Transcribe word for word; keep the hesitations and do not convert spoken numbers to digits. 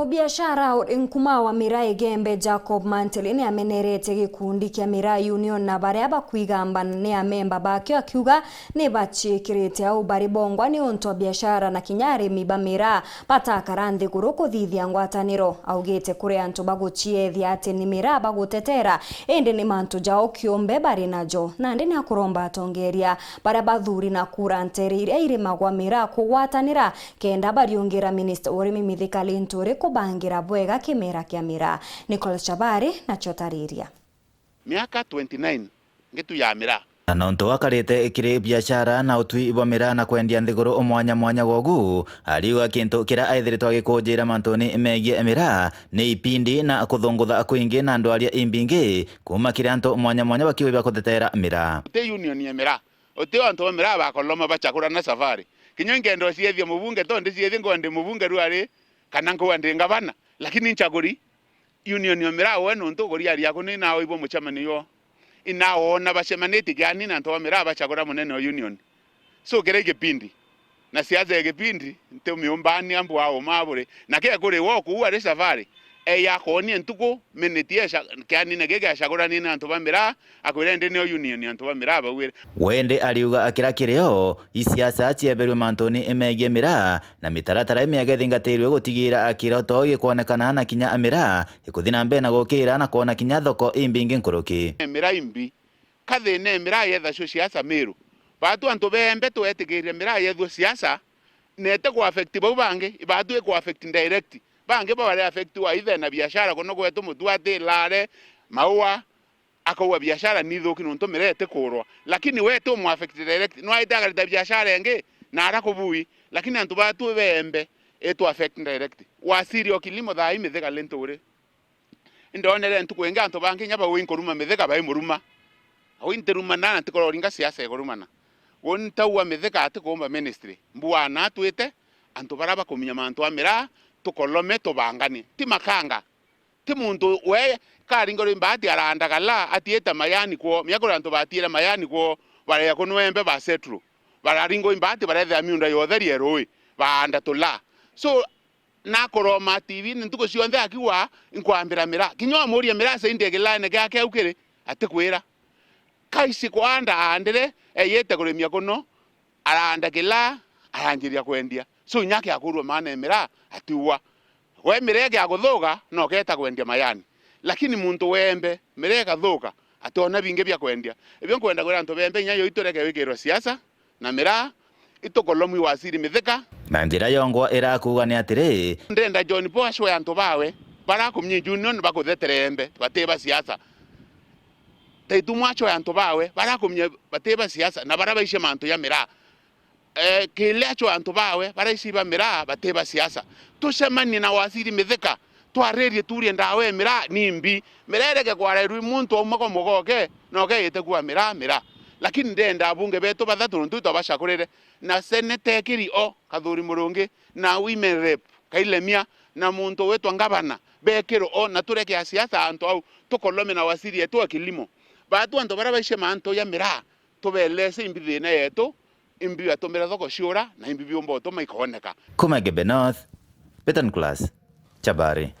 Biashara uri nkuma wa miraa Igembe Jacob Mantili ni ameneretie gikundi kia Miraa Union na baria bakwigamba ni amemba bakio, akiuga ni baciikirite au bari bongwa ni untu wa biashara na kinya arimi ba miraa batakara nthiguru kuthithia ngwataniro. Augite kuri antu baguciethia ati ni miraa bagutetera, indi ni mantu jao kiumbe bari najo. Nandi ni akuromba atongeria baria bathuri na kura ntere iria irimagwa miraa kugwatanira kenda bariungira minista wa urimi Mithika Linturi kubangira bwega kimera kia miraa. Nicole Chabari nacio tariria. Miaka twenty nine ngitu ya miraa. Na nontu akarite kiri biashara na utwi bwa miraa na kwendia nthiguru mwanya mwanya gwogu, ariuga kintu kiria aithiritwe agikunjira mantuni megie miraa ni ipindi na kuthungutha kwingi na ndwaria imbingi kuma kiri antu mwanya mwanya bakiuga bia kutetera miraa. Uti union ya miraa. Uti o antu ba miraa bakoloma bachagurana safari. Kinya nkenda uciethia mubunge, to ndiciethia nkuga ndi mubunge riu ari, kana nkuga ndi ngavana. Lakini nchaguri union ya miraa we nontu ukuriaria aku ni naoibwa mucemanio yo. Inaona bacemanitie kiani na antu ba miraa bachagura munene o union. So kiri gipindi. Na siasa ya gipindi, nti miumbania mbwa uma buri. Na ke kuri wo kuu ari safari. Eya akonia ntuku, minute eca-, kianine giki acagurani na antu ba miraa, akwira indi nio union ya antu ba miraa bauire. Wende ariuga akira kirio, isiasa cieberwe mantuni imegie miraa, na mitaratara imiega ithingatirwe gutigira kiroto gikwonekana na kinya miraa ikuthi na mbere na gukira na kwona kinya thoko imbingi nkuruki. Miraa imbi, ka thina e miraa yetha cio siasa Miru. Baatu antu bembe twetikiria miraa yethua siasa, na ite ku affect bau bangi, baatu iku affect direct. Bangi bari affect wa ithe na biashara, kuno gwetu mutu ati Lare, Maua, akaua biashara ni ithuki nontu miraa itikurwa. Lakini we ti umu affect direct, nwaite akarita biashara ingi na ara kubui, lakini antu baatu bembe itu affect direct. Waziri o kilimo thaa ii Mithika Linturi. Indonere ntuku ingi antu bangi inya bau inkuruma Mithika bai muruma. Au intirumana na ntikororinga siasa ikurumana. Gu ntauga Mithika atikuumba ministry. Mbua na atwite, antu baria bakuminya mantu a miraa, tukolome tubanganie. Ti makanga. Ti muntu we karingirwe imbati arandagala atiite mayani kwoo. Mia kuri antu batiire mayani kwoo, bareya kunwembe ba settle. Bararingwa imbati barethea miunda yotheri erui, baanda tulaa. So, nakoroma T V-ini ntuku cionthe akiuga, "Nkwambira miraa." Kinya wamuria miraa saindi gilaene giake au kiri, atikwira. Kaisi kwanda aandire, eyite kurimia kuno, araanda kilaa, aranjiria kwendia. So, inya akiakurua maana e miraa, atiua. We miraa igiakuthuka, na ukeeta kwendia mayani. Lakini muntu wembe, miraa igathuka, ationa bingi bia kwendia. Ibio nkwenda kwira antu bembe, inya yo itureke wikirwe siasa, na miraa, itukolomwi waziri Mithika. Na njira yongwa irakuuga ni atiri, ndenda John Paul acwe antu bawe, barakumye union bakuthetere embe, bati ba siasa. Taitu mwacho ya antu bawe, barakumye bati ba siasa, na bara baice mantu ya miraa. Eh, kile acho antu bawe, baraici ba miraa, bati ba siasa. Tucemanie na waziri Mithika, twaririe turie ndawa e miraa ni mbi. Miraa ireke kwarairwa i muntu auma kwa mugoke, na ukeite kuwa miraa, miraa. Lakini ndenda abunge betu bathatu nontu itwabacagurire, na seneta ekiri o, Kathuri Murungi, na women rep, Kailemia, na muntu witwa ngavana, bekirwe o, na tureke a siasa antu au, tukolome na waziri yetu wa kilimo. Batu antu baria baice mantu ya miraa, tubelese imbi thina yetu, imbi yatumire thoko ciura, na imbi biumba utuma ikooneka. Kuma Igembe North, Betan Class, Chabari.